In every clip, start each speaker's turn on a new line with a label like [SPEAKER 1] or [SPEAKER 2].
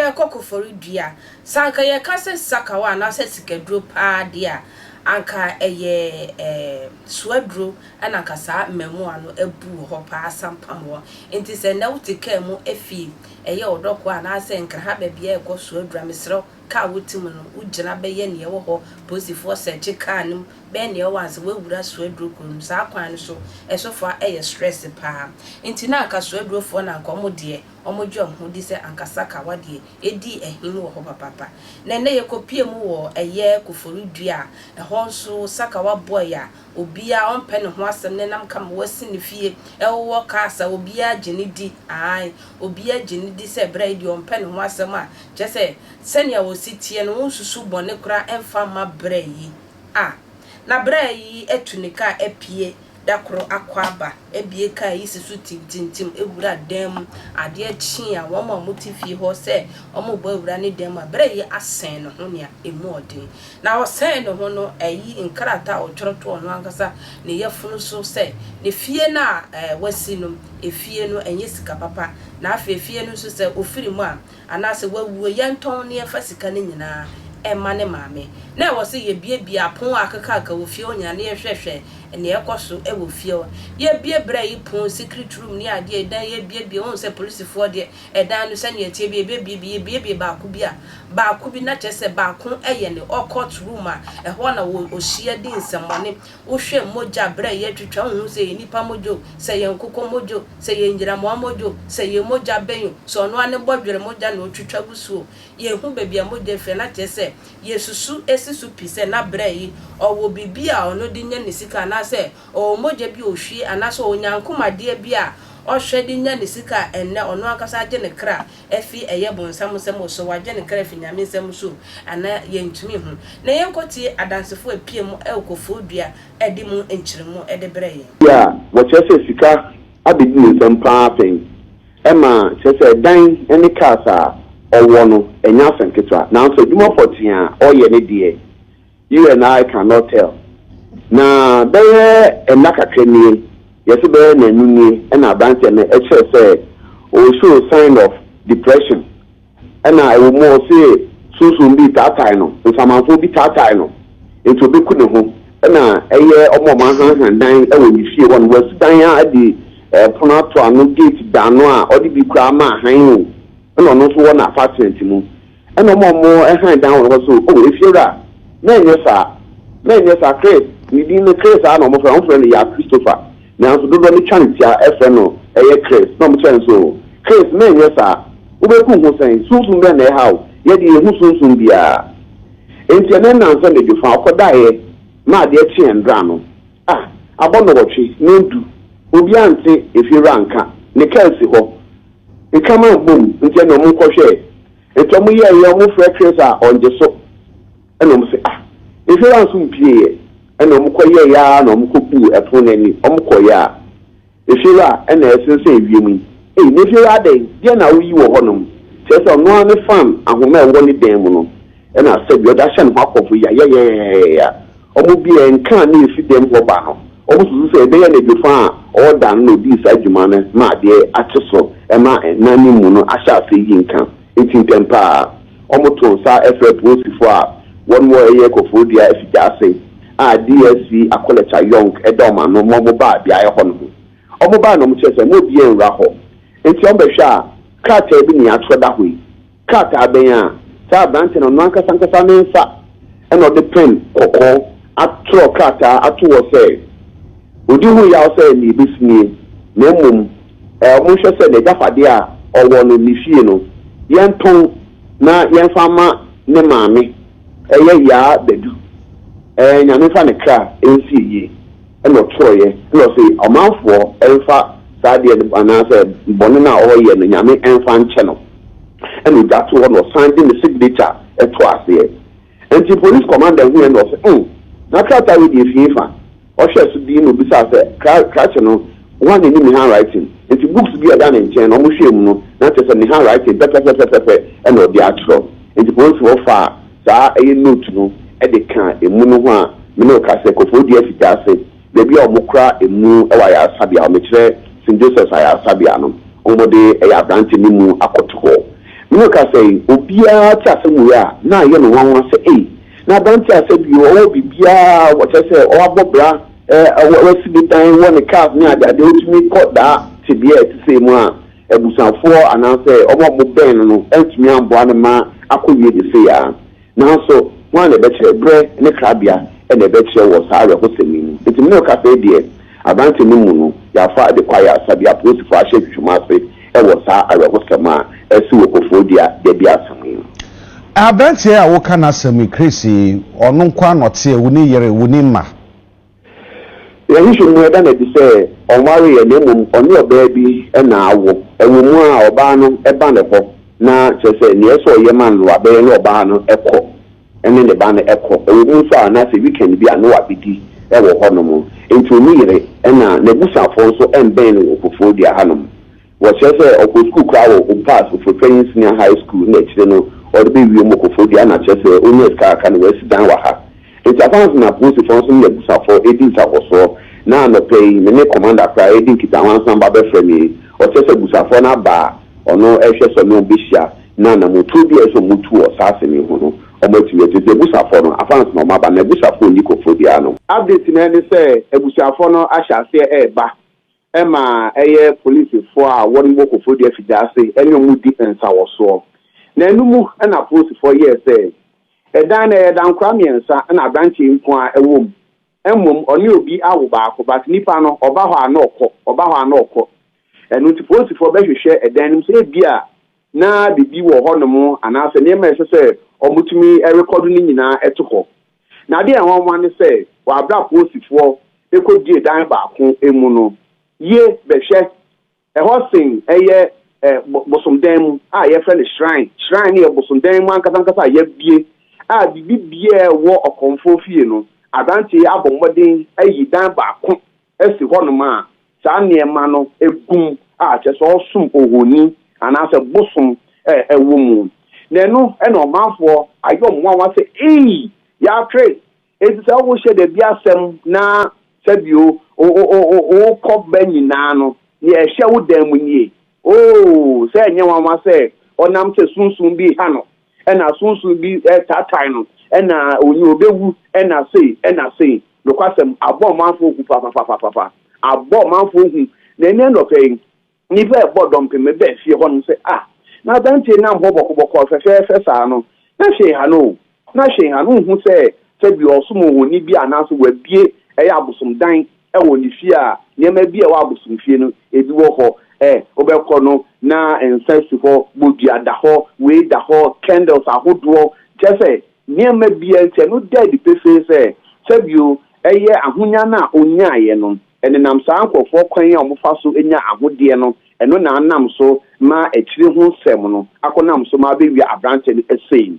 [SPEAKER 1] Yɛrekɔ Koforidua. Sɛ anka yɛka sɛ sakawa anaasɛ sikaduro paa deɛ a, anka ɛyɛ eh, suaduro na anka saa mmaamua no abu wɔ hɔ paa asampam hɔ. Nti sɛ nnɛ wote kaa mu fi ɛyɛ Ɔdɔkoa anaasɛ Nkraha baabi a ɛrekɔ suaduro a, mesrɛ wo, kaa a wote mu no, wogyina bɛyɛ nea ɛwɔ hɔ, polisifoɔ sɛɛkye kaa no mu, bɛyɛ nea ɛwɔ ansa woawura suaduro kuro no mu. Saa kwan no so, ɛso fa yɛ stress paa. Nti na anka suadurofoɔ na anka wɔn deɛ, Wɔgye wɔn ho di sɛ anka sakawa deɛ ɛdii ahim wɔ hɔ papaapa. Na ɛnnɛ yɛkɔpie mu wɔ ɛyɛ Koforidua a, ɛhɔ nso sakawa boy a obiara ɔmpɛ ne ho asɛm nenam kama wasi ne fie, ɛwowɔ cars a obiara gye no di, aane, obiara gye no di sɛ berɛ yi deɛ ɔmpɛ ne ho asɛm a, kyerɛ sɛ sɛnea ɔsi teɛ no wonsusu bɔne koraa mfa mma berɛ yi a. Na berɛ yi atu ne car apue Da koro akwaaba abue kaa yi si so tintintim wura dan mu. Adeɛ kye a, wɔn a wɔte fie hɔ sɛ wɔrebɔ awura ne dan mu a, berɛ yi asɛn ne ho nea ɛmu ɔden. Na ɔsɛn ne ho no, ayi nkrataa a ɔtwerɛ too ɔno ankasa ne yafunu so sɛ ne fie no a wasi no, efie no ɛnyɛ sika papa. Na afei efie no nso sɛ ɔfiri mu a, Anaasɛ wawuo, yɛntɔn na yɛmfa sika no nyinaa mma ne maame. Na ɛwɔ sɛ yɛbuebue apon a akekaaka wɔ fie hɔ nyinaa na yɛhwɛhwɛ nea ɛkɔ so wɔ fie hɔ. Yɛbue berɛ yi pon, secret room ne adeɛ, ɛdan yɛbuebue, wohu sɛ polisifoɔ deɛ, ɛdan no sɛnea ɛteɛ bi yɛbɛbuebue, yɛbuebue baako bi a, baako bi na kyerɛ sɛ baako yɛ ne occult room a ɛhɔ na wɔhyia di nsɛmmɔne. Wohwɛ mogya berɛ a yɛtwitwa, wonhu sɛ ɛyɛ nnipa mogya o, sɛ ɛyɛ nkokɔ mogya o, sɛ ɛyɛ ngyinamoa mogya o, sɛ ɛyɛ mogya bɛn o, sɛ ɔno ara ne bɔdwere mogya na ɔtwitwa gu so o, yɛnhu baabi a mogya firi a, na kyerɛ sɛ yɛsusu si so pi sɛ na berɛ yi ɔwɔ biribi a ɔno de nya ne sika anaasɛ ɔwɔ mogya bi a ɔhwie anaasɛ ɔwɔ nyankomadeɛ bi a ɔhwɛ de nya ne sika a ɛnnɛ ɔno ankasa agye ne kra afi ɛyɛ bonsam nsam o, so wagye ne kra afi Nyame nsam nso o, anaa yɛntumi nhu. Na yɛnkɔtie adansefo a epie mu wɔ Koforidua de mu nkyeremu de brɛ yɛn.
[SPEAKER 2] Bi a wɔkyerɛ sɛ sika abedi ne nsam paa pɛn ma kyerɛ sɛ dan ne cars a ɔwɔ no ɛnyɛ asɛm ketewa nanso adwuma pɔtee a ɔyɛ no deɛ You and I cannot tell. Na bɛyɛ nna kakra nie, yɛse bɛyɛ nnanu nie ɛna abranteɛ no kyerɛ sɛ ɔɔ show sign of depression. Ɛna ɛwɔ mu ɔse sunsum bi taatae no, nsamanfoɔ bi taatae no, nti ɔbɛku ne ho. Ɛna ɛyɛ ɔmo a ɔmo ahanhan dan wɔ ne fie hɔ no, wasi dan a de pono ato ano, gate da ano a ɔde bi koraa ma ahan o, ɛna ɔno nso wɔ n'apartment mu. Ɛna ɔmo a ɔmo hann dan wɔ hɔ so, Oh, efiewura, mɛnyɛ saa. Mɛnyɛ saa, Chris, ne din no Chris ara na ɔmo frɛ no, ɔmo frɛ no Yaa Christopher, nanso dodoɔ no twa no tia frɛ no ɛyɛ Chris, na ɔmo kyerɛ no sɛ, Oh, Chris, mɛnyɛ saa. Wobɛku ho sɛn? Sunsum bɛn na ɛha wo? Yɛ deɛ yɛnhu sunsum biara. Enti ɛnnɛ nnansa anadwo fa, ɔkɔdaeɛ ma adeɛ kyeeɛ ndra no, ah, abɔ nnɔwɔtwe, nnɔndu, obiara nte efiewura nka, ne kaa si hɔ, nkraman bom, nti ɛnna ɔmo nkɔhwɛɛ. Nti ɔmo yɛɛyɛ ɔmo frɛ Chris a ɔngye so ɛna ɔmo se ah Efiewura nso mpieeɛ ɛna ɔmo kɔ yɛɛyɛ ara na ɔmo kɔ buu ɛpono no ani ɔmo kɔeɛ a Efiewura ɛna ɛsensɛn ewiem yi ei na Efiewura adɛn deɛn na woyi wɔ hɔ nom kyerɛ sɛ ɔno ara ne fan ahoma a ɛwɔ ne dan mu no ɛna sɛbi ɔde ahyɛ ne ho akɔmfo yayayayaya Wɔn bi a nka a na efi dɛm hɔ ba no, wɔsusu sɛ ɛbɛyɛ anadwo fã a ɔreda no na odii saa dwuma no ma adeɛ akye so ma nna no mu no ahyɛ ase reyi nka. Enti ntɛm pa ara, wɔtoo nsa frɛɛ polisifo a wɔn wɔ ɛyɛ Koforidua afigyaase a DSP Akolɛkya Young da wɔn ano ma wɔbaa beaeɛ hɔ no ho. Wɔbae na wɔkyerɛɛ sɛ mma obiara nwura hɔ. Enti wɔbɛhwɛ a, krataa bi na yɛatwerɛ da hɔ yi. Krataa bɛn a saa aberante no, ɔno ankasa ankasa ne nsa na ɔde pɛn kɔkɔɔ atwerɛ krataa ato hɔ sɛ ɔdi ho yaw sɛ nea ɛbɛsi nie, na mmom wɔnhwɛ sɛ n'agyapadeɛ a ɔwɔ no, ne fie no, yɛntɔn na yɛmfa mma ne maame, ɛyɛ Yaa Badu. Nyame mfa ne kra nsie yie. Ɛna ɔtwerɛeɛ, ɛna ɔse ɔmanfoɔ mfa saa adeɛ no anaasɛ bɔne no a ɔreyɛ no Nyame mfa nkyɛ no. Ɛna ɔgya too hɔ na ɔsan de ne signature too aseɛ. Nti police commander huiɛ na ɔse mm, na krataa wei deɛ ɛfii hefa? Ɔhwɛɛ so dinn na ɔbisaa sɛ kra krakye no hwan na ɛnim ne handwriting? Nti books bi a ɛda ne nkyɛn no wɔhwɛɛ mu no na kyerɛ sɛ ne handwriting pɛpɛpɛpɛpɛ na ɔde atwerɛ. Nti polisifoɔ faa Saa ɛyɛ note no de ka emu no ho a me ne wo ka sɛ Koforidua Afigyaase, baabi a wɔkora emu wɔ ayaresabea hɔ, mekyerɛ St. Joseph's ayaresabea no, wɔde ɛyɛ aberante no mu akɔto hɔ. Me ne wo kasa yi, obiara te asɛm wei a, na ayɛ no nwanwa sɛ, Ei, na aberante a sɛ bio ɔwɔ biribiara, kyerɛ sɛ wabɔ bra, wasi ne dan, wɔ ne cars ne adeade, ɔtumi kɔ daa tebea a ɛte sei mu a, abusuafoɔ anaasɛ wɔn a wɔbɛn no no antumi amboa no ma akɔwie no sei ara. Nanso, hwan na ɛbɛkyerɛ? Berɛ ne krabea na ɛbɛkyerɛ wɔ saa awerɛhosɛm yi mu. Enti me ne wo kasa yi deɛ, aberante no mu no, yɛafa de kɔ ayaresabea, apolisifoɔ ahyɛ nhwehwɛmu ase wɔ saa awerɛhosɛm a asi wɔ Koforidua da bi asɛm yi mu.
[SPEAKER 3] Aberanteɛ a woka n'asɛm yi, Chris yi, ɔno nko ara na ɔteɛ, wonni yere, wonni mma?
[SPEAKER 2] Yɛn nhwehwɛmu no, ɛda no adi sɛ ɔnwareeɛ na mmom ɔne ɔbaa bi na awo. Ɛwɔ mu ara a, ɔbaa no ba ne hɔ na kyerɛ sɛ nea ɛsɛ sɛ ɔyɛ ma no no wabɛyɛ na ɔbaa no kɔ ne ne ba no kɔ. Ɛwɔ mu nso a na sɛ weekend bi a na wabɛdi wɔ hɔnom. Enti ɔnni yere na n'abusuafoɔ nso mmɛn no wɔ Koforidua hanom. Wɔkyerɛ sɛ ɔkɔɔ sukuu koraa wɔ Opas, Ofori-Panyin Senior High School na akyire no ɔde bɛwie mu Koforidua na kyerɛ sɛ ɔnyaa sika kakra na wasi dan wɔ ha. Enti afa nso na apolisifoɔ nso ne n'abusuafoɔ redi nsawɔsoɔ. Na anɔpa yi me ne Commander koraa redi nkitaho ansa na ɔba abɛfrɛ me yi, ɔkyerɛ sɛ abusuafoɔ no aba a ɔno rehwɛ sɛ ɔne wɔn bɛhyia na anammɔntuo bi a ɛsɛ sɛ wɔtu wɔ saa asɛm yi ho no wɔatumi atu. Enti abusuafoɔ no afa nso na wɔaba na abusuafoɔ nni Koforidua no. Update no ne sɛ abusuafoɔ no ahyɛ aseɛ reba ma ɛyɛ polisifo a wɔwɔ Koforidua Afigya-ase ne wɔn di nsawɔsoɔ. Na ɛno mu na apolisifoɔ yɛɛ sɛ ɛdan no ɛyɛ dankora mmiɛnsa na aberanteɛ yi nko ara wɔ mu. Mmom ɔne obi awo baako but nipa no ɔba hɔ a na ɔkɔ, ɔba hɔ a na ɔkɔ. Ɛno nti polisifoɔ bɛhwehwɛ ɛdan no mu sɛ ebia na biribi wɔ hɔnom anaasɛ nneɛma a ɛsɛ sɛ wɔtumi rekɔdo no nyinaa to hɔ. Na adeɛ a ɛyɛ nwanwa ne sɛ wɔ aberɛ a polisifoɔ kɔdie dan baako mu no, ye bɛhwɛ, ɛhɔ sen ɛyɛ bosomdan mu a yɛfrɛ no shrine. Shrine no yɛ bosomdan mu ankasa ankasa a yɛabue a biribi biara ɛwɔ ɔkɔmfoɔ fie no, aberanteɛ yi abɔ mmɔden ayi dan baako asi hɔnom a saa nneɛma no gu mu a kyerɛ sɛ ɔresom ohoni anaasɛ bosom a ɛwɔ mu. Na ɛno na ɔmanfoɔ ayɛ wɔn nwanwa sɛ, Ei! Yɛatwe! Enti sɛ wohyɛ da bi asɛm na sɛbio wokɔ ba nyinaa no, nea ɛhyɛ wo dan mu nie. Oo, sɛ ɛnyɛ nwanwa sɛ ɔnam sɛ sunsum bi reha no, ɛna sunsum bi retaataa no, ɛna onyi obewu, ɛna sei, ɛna sei. Nokwasɛm, abɔ ɔmanfoɔ hu papapapapa. Abɔ ɔmanfoɔ hu. Na ɛnnɛ anɔpa yi, Nnipa rebɔ dɔmpem baa fie hɔnom sɛ, Ah, na aberanteɛ yi nam hɔ bɔkɔbɔkɔ fɛfɛɛfɛ saa no, na hwee nha no o. Na hwee nha no. Wonhu sɛ sɛbi ɔresom ohoni bi anaasɛ wabue ɛyɛ abosomdan wɔ ne fie a nneɛma bi a ɛwɔ abosomfie no ebi wɔ hɔ. Ɛ, wobɛkɔ no na nsa si hɔ, bodua da hɔ, wei da hɔ, candles ahodoɔ, kyerɛ sɛ nneɛma biara nti ɛno da adi pefee sɛ sɛbio ɛyɛ ahonya no a ɔnyaeɛ no. Ɛdenam saa nkurɔfoɔ kwan yi a wɔfa so nya ahodeɛ no, ɛno na anam so ma akyire ho nsɛm no akɔnam so ma abɛwia aberanteɛ no sei.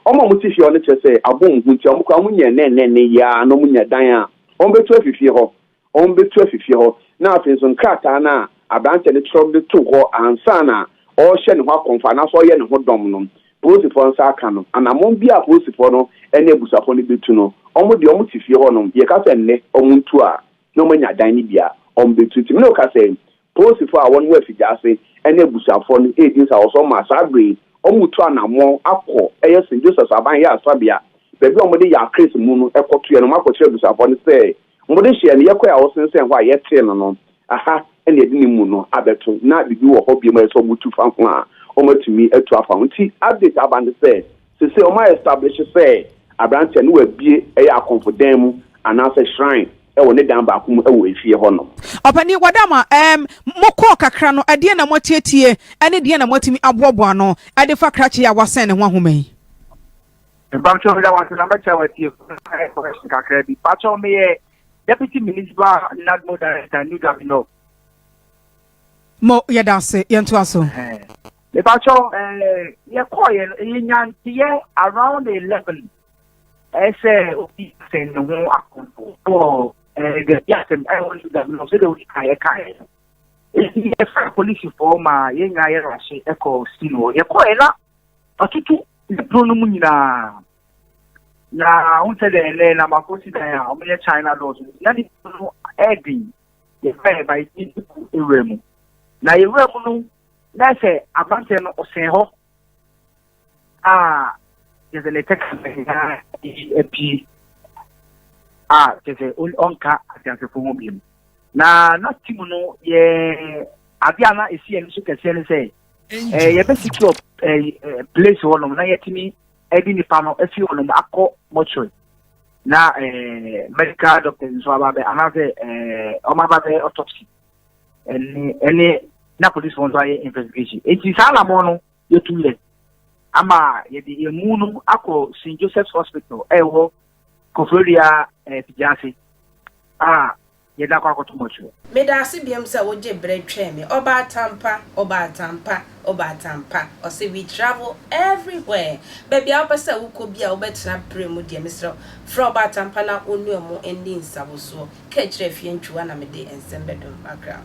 [SPEAKER 2] Wɔn a wɔte fie hɔ no kyerɛ sɛ abɔ wɔn hu nti wɔn koraa wɔnya nnɛnnɛnne yi ara na wɔnya dan a wɔbɛtu afi fie hɔ. Wɔbɛtu afi fie hɔ. Na afei nso nkrataa no a aberanteɛ no twerɛ de too hɔ ansa na ɔrehyɛ ne ho akɔmfo anaasɛ ɔreyɛ ne ho dɔm no, Polisifoɔ nsa aka no. Anammɔn biara a polisifoɔ no ne abusuafoɔ no bɛtu no, wɔn deɛ wɔte fie hɔnom. Yɛka sɛ nnɛ wɔntu a, na wɔanya dan no bi a, wɔbɛtu. Nti me ne wo kasa yi, polisifoɔ a wɔn wɔ Afigyaase ne abusuafoɔ no redi nsawɔsoɔ ma saa berɛ yi wɔretu anammɔn akɔ ɛyɛ St. Joseph's Aban Ayaresabea, baabi a wɔde Yaa Chris mu no kɔtoeɛ no. Wɔakɔkyerɛ abusuafoɔ no sɛ wɔde hyeɛ no, yɛkɔe a ɔsensɛn hɔ a yɛtee no no, aha na yɛde ne mu no abɛto na biribi wɔ hɔ biom a ɛsɛ sɛ wɔtu fa ho a, wɔatumi atu afa ho. Nti update aba ne sɛ, seesei wɔn a establish sɛ aberanteɛ no wabue ɛyɛ akɔmfo dan mu anaasɛ shrine wɔ ne dan baako mu wɔ efie hɔ nom.
[SPEAKER 4] Ɔpanin Wadama, ɛɛm, mokɔɔ kakra no, ɛdeɛn na moatietie ɛne deɛn na moatumi aboaboa ano de fa krakye yi a wasɛn ne ho ahoma yi?
[SPEAKER 5] Mpakyɛw meda wo ase na mɛkyɛ w'atiefo no ayɛ correction kakra bi. Mpakyɛw meyɛ Deputy Municipal NADMO Director New Dwaben North.
[SPEAKER 4] Mo yɛda ase yɛntoa so.
[SPEAKER 5] Mepakyɛw ɛɛ yɛkɔɔyɛ no ɛyɛ nyanteɛ around 11 ɛsɛ obi asɛn ne ho akɔmfo wɔ ɛɛ gɛbi asɛm ɛwɔ New Dwaben North sɛdeɛ odi kan yɛkaeɛ no. Eti yɛfrɛ polisifoɔ ma yɛn nyinaa yɛrahye ɛkɔ scene hɔ. Yɛkɔɔyɛ na Watutu ne pono no mu nyinaa. Na wohu sɛ deɛ ɛnɛ namafo si dan a wɔyɛ China doors no, na ne pono no ɛɛden. Yɛfrɛ ba yɛtumi bu ewura mu. Na yɛwura mu no, na sɛ aberanteɛ no ɔsɛn hɔ. A kyerɛ sɛ ne tɛkrɛma nyinaa apue a kyerɛ sɛ ɔnka ateasefo ho bio. Na na team no yɛ ade a na esi yɛn so kɛseɛ ne sɛ eh, yɛbɛ secure eh, eh, place hɔnom na yɛtumi de nipa no afi hɔnom akɔ mortuary na eh, medical doctors nso aba bɛ anaasɛ eh, wɔn aba bɛ autopsy ɛne ɛne na police wɔn nso ayɛ investigation. Eti saa anamɔ no yɛtu yɛ ama yɛde emu no akɔ St Joseph's Hospital ɛwɔ Koforidua eh, Figyase a yɛde akɔ akɔto mortuary.
[SPEAKER 1] Medaase biom sɛ wogye berɛ twɛn me Ɔbaatampa, Ɔbaatampa, Ɔbaatampa Ɔse we travel everywhere Baabi a wopɛ sɛ wokɔ bi a wobɛtena berɛ mu deɛ mesrɛ wo frɛ Ɔbaatampa na wo ne ɔmo nni nsawosoɔ Ka akyire afie ntwiwa na mede nsɛm bɛdom Accra.